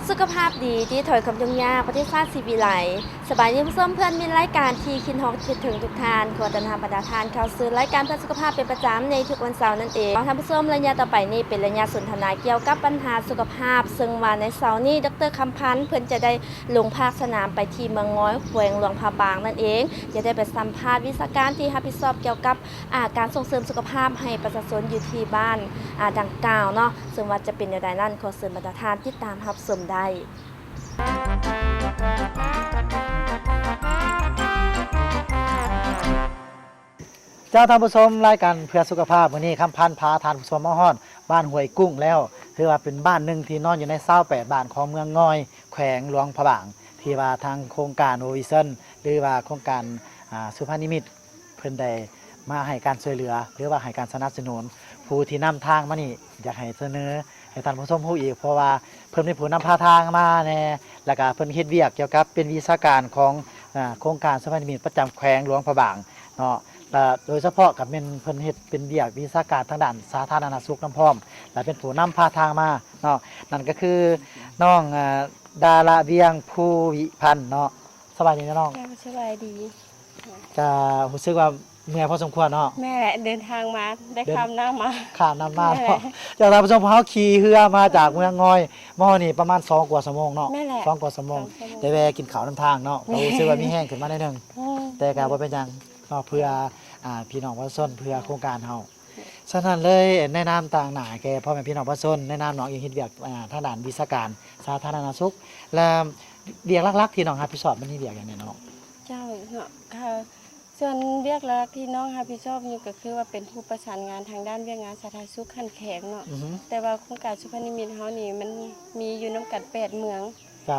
ສຸຂະພາບດີ ດີຖອຍຄວາມທຸກຍາກ ປະເທດຊາດສີວິໄລ. ສະບາຍດີທ່ານຜູ້ຊົມ ເພື່ອນມິດລາຍການທີ່ຄິດຮອດຄິດເຖິງທຸກທ່ານ. ຂໍຕ້ອນຮັບບັນດາທ່ານເຂົ້າສູ່ລາຍການເພື່ອສຸຂະພາບເປັນປະຈຳໃນທຸກວັນເສົານັ້ນເອງ. ທ່ານຜູ້ຊົມ, ໄລຍະຕໍ່ໄປນີ້ເປັນໄລຍະສົນທະນາກ່ຽວກັບບັນຫາສຸຂະພາບ, ເຊິ່ງວ່າໃນເສົານີ້ ດອກເຕີ ຄຳພັນ ເພິ່ນຈະໄດ້ລົງພາກສະໜາມໄປທີ່ເມືອງງອຍ ແຂວງຫຼວງພະບາງນັ້ນເອງ, ຈະໄດ້ໄປສຳພາດວິຊາການທີ່ຮັບຜິດຊອບກ່ຽວກັບ ອາ ການສົ່ງເສີມສຸຂະພາບໃຫ້ປະຊາຊົນຢູ່ທີ່ບ້ານ ອາ ດັ່ງກ່າວເນາະ, ເຊິ່ງວ່າຈະເປັນແນວໃດນັ້ນ ຂໍເຊີນບັນດາທ່ານຕິດຕາມຮັບຊົມໄດ້. ເຈົ້າ ທ່ານຜູ້ຊົມ, ລາຍການເພື່ອສຸຂະພາບມື້ນີ້ ຄຳພັນພາທ່ານຜູ້ຊົມມາຮອດບ້ານຫ້ວຍກຸ້ງແລ້ວ, ຖືວ່າເປັນບ້ານໜຶ່ງທີ່ນອນຢູ່ໃນຊາວແປດບ້ານຂອງເມືອງງອຍ ແຂວງຫຼວງພະບາງ, ທີ່ວ່າທາງໂຄງການ World Vision ຫຼືວ່າໂຄງການ ອາ ສຸພານິມິດ ເພິ່ນໄດ້ມາໃຫ້ການຊ່ວຍເຫຼືອ ຫຼືວ່າໃຫ້ການສະໜັບສະໜູນ. ຜູ້ທີ່ນຳທາງມານີ້ ຢາກໃຫ້ສະເໜີໃຫ້ທ່ານຜູ້ຊົມຮູ້ອີກ ເພາະວ່າເພິ່ນເປັນຜູ້ນຳພາທາງມາແດ່ ແລ້ວກະເພິ່ນເຮັດວຽກກ່ຽວກັບເປັນວິຊາການຂອງ ອາ ໂຄງການສຸພານິມິດປະຈຳແຂວງຫຼວງພະບາງເນາະ, ແລະໂດຍສະເພາະກະແມ່ນເພິ່ນເຮັດເປັນວຽກວິຊາການທາງດ້ານສາທາລະນະສຸກນຳພ້ອມ ແລະເປັນຜູ້ນຳພາທາງມາເນາະ. ນັ້ນກະຄືນ້ອງ ອາ ດາລະວຽງ ພູວິພັນເນາະ. ສະບາຍດີເນາະນ້ອງ. ເຈົ້າ ສະບາຍດີ. ກະຮູ້ສຶກວ່າເມື່ອຍພໍສົມຄວນເນາະ. ແມ່ນແຫຼະ ເດີນທາງມາ ໄດ້ຂ້າມນ້ຳມາ ຂ້າມນ້ຳມາເນາະ. ເຈົ້າ ທ່ານຜູ້ຊົມ, ເຮົາຂີ່ເຮືອມາຈາກເມືອງງອຍມາຮອດນີ້ປະມານສອງກວ່າຊົ່ວໂມງເນາະ. ແມ່ນແຫຼະ ສອງກວ່າຊົ່ວໂມງ ໄດ້ແວ່ກິນເຂົ້ານຳທາງເນາະ, ກະຮູ້ສຶກວ່າມີແຮງຂຶ້ນມາໜ້ອຍໜຶ່ງ, ແຕ່ກະບໍ່ເປັນຫຍັງເນາະ, ເພື່ອ ອາ ພີ່ນ້ອງປະຊາຊົນ ເພື່ອໂຄງການເຮົາ. ສະນັ້ນເລີຍ ໃນນາມຕາງໜ້າແກ່ພໍ່ແມ່ພີ່ນ້ອງປະຊາຊົນ, ໃນນາມນ້ອງເອງເຮັດວຽກ ອາ ທາງດ້ານວິຊາການສາທາລະນະສຸກ ແລະ ວຽກຫຼັກໆທີ່ນ້ອງຮັບຜິດຊອບມັນມີວຽກຫຍັງແດ່ເນາະ? ເຈົ້າເນາະ, ກະສ່ວນວຽກຫຼັກທີ່ນ້ອງຮັບຜິດຊອບນີ້ກະຄືວ່າເປັນຜູ້ປະສານງານທາງດ້ານວຽກງານສາທາລະນະສຸກຂັ້ນແຂວງເນາະ. ແຕ່ວ່າໂຄງການສຸພານິມິດເຮົານີ້ມັນມີຢູ່ນຳກັນແປດເມືອງ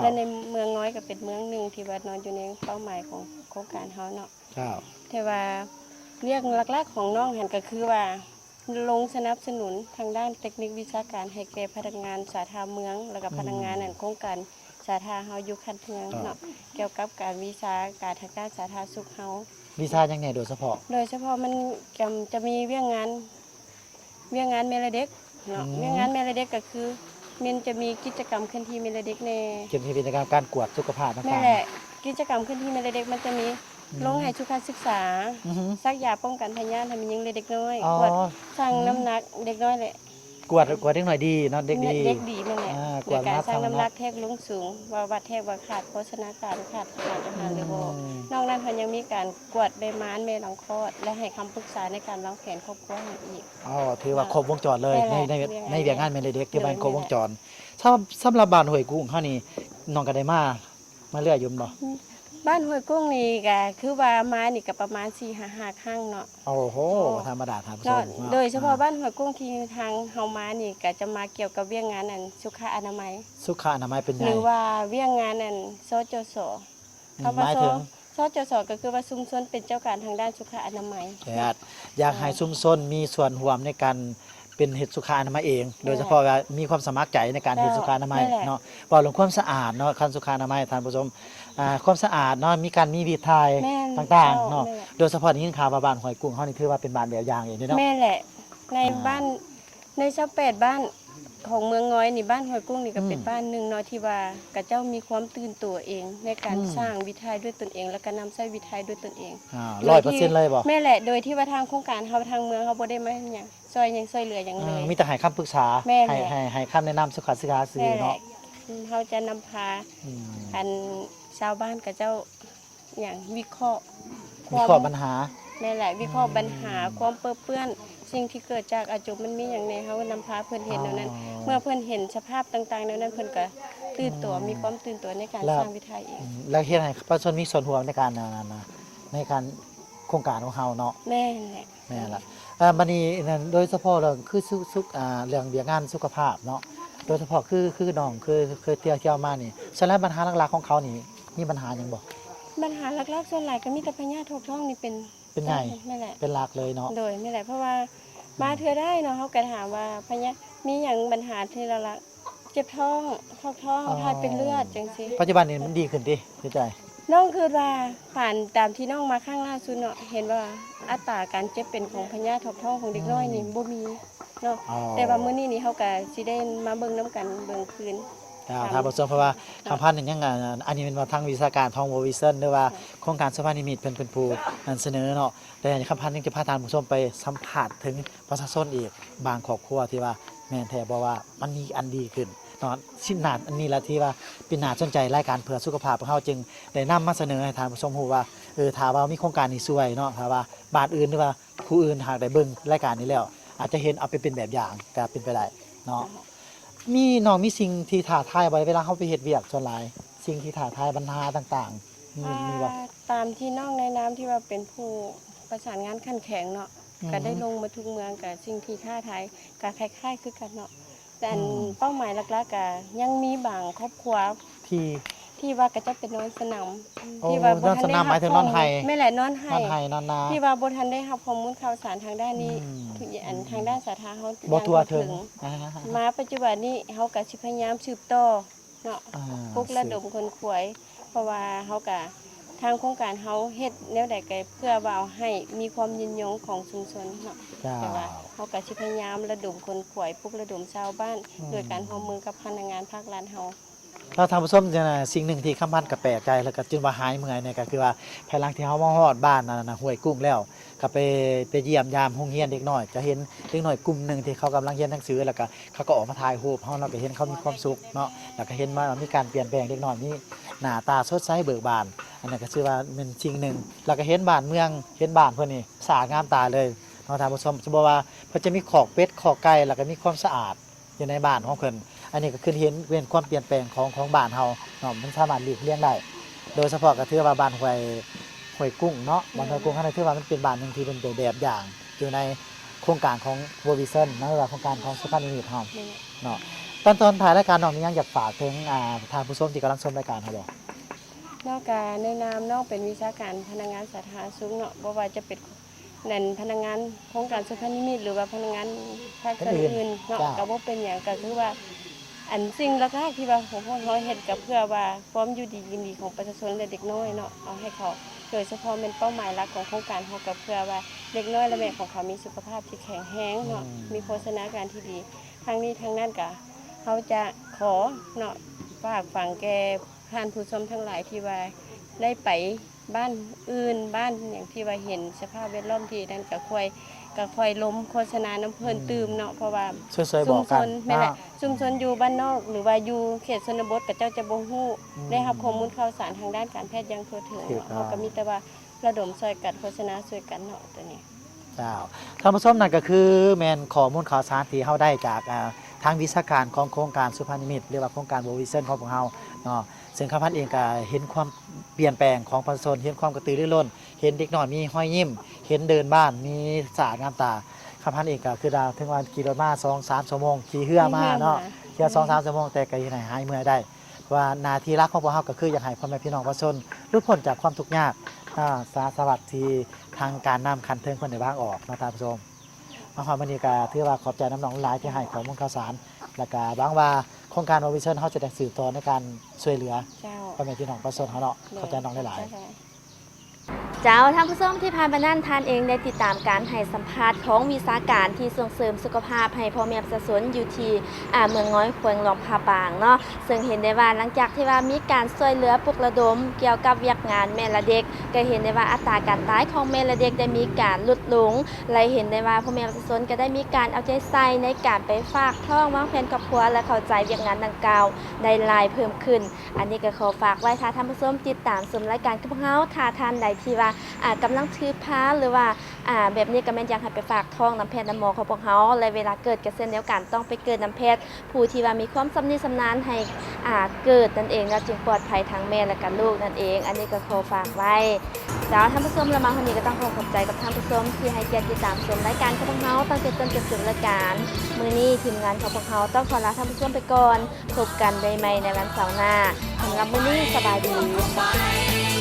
ແລະໃນເມືອງງອຍກະເປັນເມືອງໜຶ່ງທີ່ວ່ານອນຢູ່ໃນເປົ້າໝາຍຂອງໂຄງການເຮົາເນາະ. ເຈົ້າ ແຕ່ວ່າວຽກຫຼັກໆຂອງນ້ອງຫັ້ນກະຄືວ່າ ລົງສະໜັບສະໜູນທາງດ້ານເຕັກນິກວິຊາການໃຫ້ແກ່ພະນັກງານສາທາເມືອງ ແລ້ວກະພະນັກງານອັນໂຄງການສາທາເຮົາຢູ່ຂັ້ນເມືອງເນາະ, ກ່ຽວກັບການວິຊາການທາງດ້ານສາທາລະນະສຸກເຮົາ. ວິຊາຫຍັງແດ່ໂດຍສະເພາະ? ໂດຍສະເພາະມັນກະຈະມີວຽກງານ ວຽກງານແມ່ແລະເດັກເນາະ. ວຽກງານແມ່ແລະເດັກກະຄື ແມ່ນຈະມີກິດຈະກຳເຄື່ອນທີ່ແມ່ແລະເດັກແດ່, ເຄື່ອນທີ່ເປັນການ ການກວດສຸຂະພາບຕ່າງໆ. ແມ່ນແຫຼະ, ກິດຈະກຳເຄື່ອນທີ່ແມ່ແລະເດັກມັນຈະມີ ລົງໃຫ້ສຸຂະສຶກສາ, ສັກຢາປ້ອງກັນພະຍາດໃຫ້ແມ່ຍິງ ແລະ ເດັກນ້ອຍ, ກວດຊັ່ງນ້ຳໜັກເດັກນ້ອຍແຫຼະ. ກວດ ກວດເດັກນ້ອຍດີເນາະ, ເດັກດີ ເດັກດີ ແມ່ນແຫຼະ. ກວດການຊັ່ງນ້ຳໜັກ ແທກລົງສູງ ວ່າວັດແທກວ່າຂາດໂພຊະນາການ ຂາດສານອາຫານຫຼືບໍ່. ນອກນັ້ນເຮົາຍັງມີການກວດແມ່ມານ ແມ່ຫຼັງຄອດ ແລະ ໃຫ້ຄຳປຶກສາໃນການວາງແຜນຄອບຄົວໃຫ້ອີກ. ອໍ ຖືວ່າຄົບວົງຈອນເລີຍ ໃນ ໃນວຽກງານແມ່ແລະເດັກ ຖືວ່າຄົບວົງຈອນ. ສຳ ສຳລັບບ້ານຫ້ວຍກຸ້ງເຮົານີ້ ນ້ອງກະໄດ້ມາ ມາເລື້ອຍຢູ່ແມ່ນບໍ່? ບ້ານຫ້ວຍກຸ້ງນີ້ກະຄືວ່າມານີ້ກະປະມານສີ່ຫາຫ້າຄັ້ງເນາະ. ໂອ້ໂຫ ບໍ່ທຳມະດາທ່ານຜູ້ຊົມເນາະ. ໂດຍສະເພາະບ້ານຫ້ວຍກຸ້ງທີ່ທາງເຮົາມານີ້ກະຈະມາກ່ຽວກັບວຽກງານອັນສຸຂະອະນາໄມ. ສຸຂະອະນາໄມເປັນຫຍັງ? ຫຼືວ່າວຽກງານອັນ ສຈສ. ຄຳວ່າ ສຈສ ກະຄືວ່າຊຸມຊົນເປັນເຈົ້າການທາງດ້ານສຸຂະອະນາໄມ. ຢາກໃຫ້ຊຸມຊົນມີສ່ວນຮ່ວມໃນການ ເປັນເຮັດສຸຂະອະນາໄມເອງ ໂດຍສະເພາະວ່າມີຄວາມສະໝັກໃຈໃນການເຮັດສຸຂະອະນາໄມເນາະ. ເວົ້າເລື່ອງຄວາມສະອາດເນາະ ຄັນສຸຂະອະນາໄມທ່ານຜູ້ຊົມ ອາ ຄວາມສະອາດເນາະ ມີການມີວິດຖ່າຍຕ່າງໆເນາະ. ໂດຍສະເພາະນີ້ຍິນຂ່າວວ່າບ້ານຫ້ວຍກຸ້ງເຮົານີ້ຖືວ່າເປັນບ້ານແບບຢ່າງເອງເດ້ເນາະ. ແມ່ນແຫຼະ ໃນບ້ານ ໃນຊາວແປດບ້ານຂອງເມືອງງອຍນີ້ ບ້ານຫ້ວຍກຸ້ງນີ້ກະເປັນບ້ານໜຶ່ງເນາະ ທີ່ວ່າເຂົາເຈົ້າມີຄວາມຕື່ນຕົວເອງໃນການສ້າງວິດຖ່າຍດ້ວຍຕົນເອງ ແລ້ວກະນຳໃຊ້ວິດຖ່າຍດ້ວຍຕົນເອງ. ອາ ຮ້ອຍເປີເຊັນເລີຍບໍ່? ແມ່ນແຫຼະ ໂດຍທີ່ວ່າທາງໂຄງການເຮົາ ທາງເມືອງເຮົາບໍ່ໄດ້ມາຫຍັງ ຊ່ອຍຫຍັງຊ່ວຍເຫຼືອຫຍັງເລີຍ ມີແຕ່ໃຫ້ຄຳປຶກສາ ໃຫ້ ໃຫ້ຄຳແນະນຳສຸຂະສຶກສາຊື່ເນາະ. ເຮົາຈະນຳພາ ອັນຊາວບ້ານເຂົາເຈົ້າ ຫຍັງ ວິເຄາະ ວິເຄາະບັນຫາ. ແມ່ນແຫຼະ ວິເຄາະບັນຫາ ຄວາມເປິເປື້ອນ ສິ່ງທີ່ເກີດຈາກອາຈົມມັນມີຫຍັງແດ່ ເຮົານຳພາເພິ່ນເຫັນແນວນັ້ນ. ເມື່ອເພິ່ນເຫັນສະພາບຕ່າງໆແນວນັ້ນ ເພິ່ນກະຕື່ນຕົວ ມີຄວາມຕື່ນຕົວໃນການສ້າງວິດຖ່າຍເອງ ແລ້ວເຮັດໃຫ້ປະຊາຊົນມີສ່ວນຮ່ວມໃນການ ໃນການໂຄງການຂອງເຮົາເນາະ. ແມ່ນແຫຼະ ແມ່ນລະ. ອາ ບາດນີ້ໂດຍສະເພາະເລື່ອງ ຄື ສຸ ສຸ ອາ ເລື່ອງວຽກງານສຸຂະພາບເນາະ ໂດຍສະເພາະຄື ຄືນ້ອງເຄີຍ ເຄີຍທ່ຽວ ທ່ຽວມານີ້ ສ່ວນຫຼາຍບັນຫາຫຼັກໆຂອງເຂົານີ້ ມີບັນຫາຫຍັງບໍ່? ບັນຫາຫຼັກໆສ່ວນຫຼາຍກະມີແຕ່ພະຍາດຖອກທ້ອງນີ້ເປັນ ເປັນໃຫຍ່ ແມ່ນແຫຼະ ເປັນຫຼັກເລີຍເນາະ. ໂດຍ ແມ່ນແຫຼະ ເພາະວ່າມາເທື່ອໃດເນາະ ເຮົາກະຖາມວ່າພະຍາດມີຫຍັງບັນຫາທີ່ຫຼັກໆ ເຈັບທ້ອງ ຖອກທ້ອງ ຖ່າຍເປັນເລືອດ ຈັ່ງຊີ້. ປັດຈຸບັນນີ້ມັນດີຂຶ້ນຕິ? ດີໃຈ ນ້ອງຄິດວ່າ ຜ່ານຕາມທີ່ນ້ອງມາຄັ້ງລ່າສຸດເນາະ ເຫັນວ່າອັດຕາການເຈັບເປັນຂອງພະຍາດຖອກທ້ອງຂອງເດັກນ້ອຍນີ້ ອືມ ບໍ່ມີເນາະ. ອໍ ແຕ່ວ່າມື້ນີ້ນີ້ເຮົາກະຊິໄດ້ມາເບິ່ງນຳກັນເບິ່ງຄືນ ເຈົ້າ ທ່ານຜູ້ຊົມ ເພາະວ່າຄຳພັນນີ້ຍັງ ອັນ ອັນນີ້ແມ່ນວ່າທາງວິຊາການຂອງ World Vision ຫຼືວ່າໂຄງການສຸພານິມິດເພິ່ນ ເພິ່ນຜູ້ນຳສະເໜີເນາະ ແຕ່ຄຳພັນຍັງຈະພາທ່ານຜູ້ຊົມໄປສຳພາດເຖິງປະຊາຊົນອີກບາງຄອບຄົວ ທີ່ວ່າແມ່ນແທ້ບໍ່ວ່າມັນມີອັນດີຂຶ້ນເນາະ. ຊິນໜ້າ ອັນນີ້ລະທີ່ວ່າເປັນໜ້າສົນໃຈ ລາຍການເພື່ອສຸຂະພາບຂອງເຮົາຈຶ່ງໄດ້ນຳມາສະເໜີໃຫ້ທ່ານຜູ້ຊົມຮູ້ວ່າ ເອີ ຖ້າວ່າມີໂຄງການນີ້ຊ່ວຍເນາະ ຖ້າວ່າບ້ານອື່ນ ຫຼືວ່າ ຜູ້ອື່ນຫາກໄດ້ເບິ່ງລາຍການນີ້ແລ້ວ ອາດຈະເຫັນເອົາໄປເປັນແບບຢ່າງກໍເປັນໄປໄດ້ເນາະ. ມີ ນ້ອງມີສິ່ງທີ່ທ້າທາຍບໍ່ ເວລາເຮົາໄປເຮັດວຽກ? ສ່ວນຫຼາຍສິ່ງທີ່ທ້າທາຍ ບັນຫາຕ່າງໆ ມີ ມີບໍ່? ອ່າ ຕາມທີ່ນ້ອງໃນນາມທີ່ວ່າເປັນຜູ້ປະສານງານຂັ້ນແຂວງເນາະ ອືມ ກໍໄດ້ລົງມາທຸກເມືອງ ກໍສິ່ງທີ່ທ້າທາຍກໍຄ້າຍໆຄືກັນເນາະ. ແຕ່ອັນ ອືມ ເປົ້າໝາຍຫຼັກໆ ກະຍັງມີບາງຄອບຄົວທີ່ ທີ່ວ່າເຂົາເຈົ້າໄປນອນສະໜາມ ໂອ້ ທີ່ວ່າບໍ່ທັນໄດ້ຮັບຂໍ້ມູນ ນອນສະໜາມໝາຍເຖິງນອນໄຮ່ ແມ່ນແຫຼະ ນອນໄຮ່ ນອນໄຮ່ນອນນາ ທີ່ວ່າບໍ່ທັນໄດ້ຮັບຂໍ້ມູນຂ່າວສານທາງດ້ານນີ້ ອືມ ທີ່ອັນ ອືມ ທາງດ້ານສາທາຮະນະເຮົາ ບໍ່ທົ່ວເຖິງ ຍັງບໍ່ເຖິງ ອ່າ ມາປັດຈຸບັນນີ້ເຮົາກະຊິພະຍາຍາມສືບຕໍ່ ເນາະ ອ່າ ປຸກລະດົມ ສືບ ຂົນຂວາຍ ເພາະວ່າເຮົາກະ ທາງໂຄງການເຮົາເຮັດແນວໃດກະເພື່ອວ່າເອົາໃຫ້ມີຄວາມຍືນຍົງຂອງຊຸມຊົນເນາະ ເຈົ້າ ແຕ່ວ່າເຮົາກະຊິພະຍາຍາມລະດົມຂົນຂວາຍ ປຸກລະດົມຊາວບ້ານ ອືມ ໂດຍການຮ່ວມມືກັບພະນັກງານພາກລັດເຮົາ. ແລ້ວທ່ານຜູ້ຊົມ ສິ່ງໜຶ່ງທີ່ຄຳພັນກະແປກໃຈ ແລ້ວກະຈົນວ່າຫາຍເມື່ອຍນີ້ ກະຄືວ່າພາຍຫຼັງທີ່ເຮົາມາຮອດບ້ານ ອັນ ຫ້ວຍກຸ້ງແລ້ວ ກໍໄປ ໄປຢ້ຽມຢາມໂຮງຮຽນເດັກນ້ອຍ ຈະເຫັນເດັກນ້ອຍກຸ່ມໜຶ່ງທີ່ເຂົາກຳລັງຮຽນໜັງສື ແລ້ວກໍເຂົາກໍອອກມາຖ່າຍຮູບເຮົາເນາະ ກໍເຫັນເຂົາມີຄວາມສຸກເນາະ ແລ້ວກໍເຫັນວ່າມີການປ່ຽນແປງ ເດັກນ້ອຍມີໜ້າຕາສົດໃສເບີກບານ ອັນນັ້ນກໍຖືວ່າແມ່ນສິ່ງໜຶ່ງ ແລ້ວກໍເຫັນບ້ານເມືອງ ເຫັນບ້ານເພິ່ນນີ້ສະອາດງາມຕາເລີຍເນາະທ່ານຜູ້ຊົມ ບໍ່ວ່າເພິ່ນຈະມີຄອກເປັດຄອກໄກ່ ແລ້ວກໍມີຄວາມສະອາດ ຢູ່ໃນບ້ານຂອງເພິ່ນ ອັນນີ້ກໍຄືເຫັນເປັນຄວາມປ່ຽນແປງຂອງ ຂອງບ້ານເຮົາເນາະ ມັນສາມາດຫຼີກລ້ຽງໄດ້ ໂດຍສະເພາະກໍຖືວ່າບ້ານຫ້ວຍ ຫ້ວຍກຸ້ງເນາະ ແມ່ນ ບ້ານຫ້ວຍກຸ້ງ ອັນນັ້ນຖືວ່າມັນເປັນບ້ານໜຶ່ງທີ່ເປັນແບບຢ່າງຢູ່ໃນໂຄງການຂອງ World Vision ເນາະ ຫຼືວ່າໂຄງການຂອງສຸພານິມິດເຮົາ ແມ່ນ ເນາະ. ຕອນ ຕອນທ້າຍລາຍການ ນ້ອງມີຫຍັງຢາກຝາກເຖິງ ອ່າ ທ່ານຜູ້ຊົມທີ່ກຳລັງຊົມລາຍການເຮົາບໍ່? ເນາະ ກະໃນນາມນ້ອງເປັນວິຊາການພະນັກງານສາທາລະນະສຸກເນາະ ບໍ່ວ່າຈະເປັນ ນັ້ນພະນັກງານໂຄງການສຸພານິມິດ ຫຼືວ່າພະນັກງານພາກສ່ວນອື່ນໆເນາະ ເຈົ້າ ກໍບໍ່ເປັນຫຍັງ ກໍຄືວ່າ ອັນ ສິ່ງຫຼັກໆທີ່ວ່າພວກເຮົາເຮັດ ກໍເພື່ອວ່າຄວາມຢູ່ດີກິນດີຂອງປະຊາຊົນ ແລະ ເດັກນ້ອຍເນາະ ເອົາໃຫ້ເຂົາ ໂດຍສະເພາະແມ່ນເປົ້າໝາຍຫຼັກຂອງໂຄງການເຮົາ ກໍເພື່ອວ່າເດັກນ້ອຍ ແລະ ແມ່ຂອງເຂົາມີສຸຂະພາບທີ່ແຂງແຮງເນາະ ອືມ ມີໂພຊະນາການທີ່ດີ. ທັງນີ້ທັງນັ້ນ ກໍເຮົາຈະຂໍເນາະ ຝາກຝັງແກ່ທ່ານຜູ້ຊົມທັງຫຼາຍທີ່ວ່າໄດ້ໄປ ບ້ານອື່ນ ບ້ານຫຍັງທີ່ວ່າເຫັນສະພາບແວດລ້ອມທີ່ນັ້ນ ກະຄ່ອຍ ກະຄ່ອຍລົມໂຄສະນານຳເພິ່ນ ອືມ ຕື່ມເນາະ ເພາະວ່າຊຸມຊົນ ແມ່ນແຫຼະ ຊຸມຊົນຢູ່ບ້ານນອກ ຫຼືວ່າຢູ່ເຂດຊົນນະບົດ ເຂົາເຈົ້າຈະບໍ່ຮູ້ ອືມ ໄດ້ຮັບຂໍ້ມູນຂ່າວສານທາງດ້ານການແພດຢ່າງທົ່ວເຖິງເນາະ ເຮົາກໍມີແຕ່ວ່າລະດົມຊ່ອຍກັນ ໂຄສະນາຊ່ວຍກັນເນາະ ໂຕນີ້. ເຈົ້າ ທ່ານຜູ້ຊົມ ນັ້ນກໍຄືແມ່ນຂໍ້ມູນຂ່າວສານທີ່ເຮົາໄດ້ຈາກ ອ່າ ທາງວິຊາການຂອງໂຄງການສຸພານິມິດ ຫຼືວ່າໂຄງການ World Vision ຂອງພວກເຮົາເນາະ ເຊິ່ງຄຳພັນເອງກໍເຫັນຄວາມປ່ຽນແປງຂອງປະຊາຊົນ ເຫັນຄວາມກະຕືລືລົ້ນ ເຫັນເດັກນ້ອຍມີຮອຍຍິ້ມ ເຫັນເດີ່ນບ້ານມີສະອາດງາມຕາ. ຄຳພັນເອງກໍຄືວ່າ ເຖິງວ່າຂີ່ລົດມາສອງສາມຊົ່ວໂມງ ຂີ່ເຮືອມາເນາະ ຂີ່ເຮືອສອງສາມຊົ່ວໂມງ ແຕ່ກໍເຮັດໃຫ້ຫາຍເມື່ອຍໄດ້. ວ່າໜ້າທີ່ຫຼັກຂອງພວກເຮົາກໍຄືຢາກໃຫ້ພໍ່ແມ່ພີ່ນ້ອງປະຊາຊົນຫຼຸດພົ້ນຈາກຄວາມທຸກຍາກເນາະ ສາ ສະຫວັດທີ່ທາງການນຳຂັ້ນເທິງເພິ່ນໄດ້ວາງອອກເນາະທ່ານຜູ້ຊົມ. ມາຮອດມື້ນີ້ກໍຖືວ່າຂອບໃຈນຳນ້ອງຫຼາຍທີ່ໃຫ້ຂໍ້ມູນຂ່າວສານ ແລ້ວກໍຫວັງວ່າໂຄງການ World Vision ເຮົາຈະໄດ້ສືບຕໍ່ໃນການຊ່ວຍເຫຼືອ ເຈົ້າ ພໍ່ແມ່ພີ່ນ້ອງປະຊາຊົນເຮົາເນາະ. ໂດຍ ຂອບໃຈນ້ອງຫຼາຍໆ. ເຈົ້າ ທ່ານຜູ້ຊົມ ທີ່ຜ່ານມານັ້ນ ທ່ານເອງໄດ້ຕິດຕາມການໃຫ້ສຳພາດຂອງວິຊາການທີ່ສົ່ງເສີມສຸຂະພາບໃຫ້ພໍ່ແມ່ປະຊາຊົນຢູ່ທີ່ ອາ ເມືອງງອຍ ແຂວງຫຼວງພະບາງເນາະ ເຊິ່ງເຫັນໄດ້ວ່າ ຫຼັງຈາກທີ່ວ່າມີການຊ່ວຍເຫຼືອປຸກລະດົມກ່ຽວກັບວຽກງານແມ່ ແລະ ເດັກ ກໍເຫັນໄດ້ວ່າອັດຕາການຕາຍຂອງແມ່ ແລະ ເດັກໄດ້ມີການຫຼຸດລົງ ແລະ ເຫັນໄດ້ວ່າພໍ່ແມ່ປະຊາຊົນກໍໄດ້ມີການເອົາໃຈໃສ່ໃນການໄປຝາກທ້ອງ ວາງແຜນຄອບຄົວ ແລະ ເຂົ້າໃຈວຽກງານດັ່ງກ່າວໄດ້ຫຼາຍເພີ່ມຂຶ້ນ. ອັນນີ້ກໍຂໍຝາກໄວ້ ຖ້າທ່ານຜູ້ຊົມຕິດຕາມຊົມລາຍການຂອງພວກເຮົາ ຖ້າທ່ານໃດທີ່ວ່າ ອາ ກຳລັງຖືພາ ຫຼືວ່າ ອາ ແບບນີ້ກໍແມ່ນຢາກໃຫ້ໄປຝາກທ້ອງນຳແພດນຳໝໍຂອງພວກເຮົາ ແລະ ເວລາເກີດກໍເຊັ່ນດຽວກັນ ຕ້ອງໄປເກີດນຳແພດຜູ້ທີ່ວ່າມີຄວາມຊຳນິຊຳນານໃຫ້ ອາ ເກີດນັ້ນເອງເນາະ ຈຶ່ງປອດໄພທັງແມ່ ແລະ ກະລູກນັ້ນເອງ. ອັນນີ້ກໍຂໍຝາກໄວ້. ເຈົ້າ ທ່ານຜູ້ຊົມ ແລະ ມາຮອດນີ້ກໍຕ້ອງຂໍຂອບໃຈກັບທ່ານຜູ້ຊົມທີ່ໃຫ້ກຽດຕິດຕາມຊົມລາຍການຂອງພວກເຮົາຕັ້ງແຕ່ຕົ້ນຈົນຈົບລາຍການ. ມື້ນີ້ທີມງານຂອງພວກເຮົາຕ້ອງຂໍລາທ່ານຜູ້ຊົມໄປກ່ອນ. ພົບກັນໄດ້ໃໝ່ໃນວັນເສົາໜ້າ. ສຳລັບມື້ນີ້ ສະບາຍດີ.